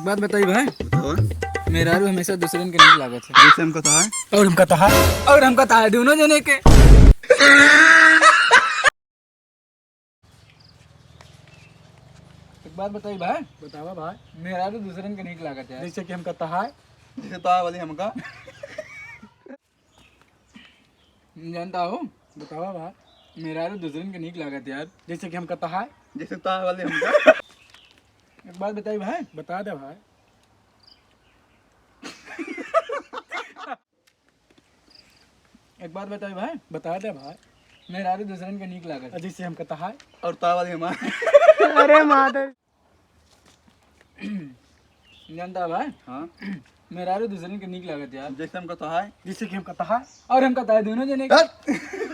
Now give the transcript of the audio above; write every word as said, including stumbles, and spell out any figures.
बात बताई भाई। बतावा। मेहरारू हमेशा दूसरन के नीक लागत है। जैसे हमका तहार। और हमका तहार। और हमका तहार दोनों जने के। एक बात बताई भाई। बतावा भाई। मेहरारू दूसरन के नीक लागत है। जैसे कि हमका तहार। जैसे तहार वाली हमका। जानता हो? बतावा भाई। मेहरारू दूसरन के नीक लागत यार। जैसे कि हमका तहार। जैसे तहार वाली हमका। एक बात बताई भाई। बता दे भाई। एक बात बताई भाई। बता दे भाई। मेहरारू दूसरन के नीक लागत। जैसे हमका तहार। और तहार वाली हमार। अरे माधव। जानता भाई? हाँ। मेहरारू दूसरन के नीक लागत यार। जैसे हमका तहार। जैसे कि हमका तहार। और हमका तहार दोनों जने के। हट।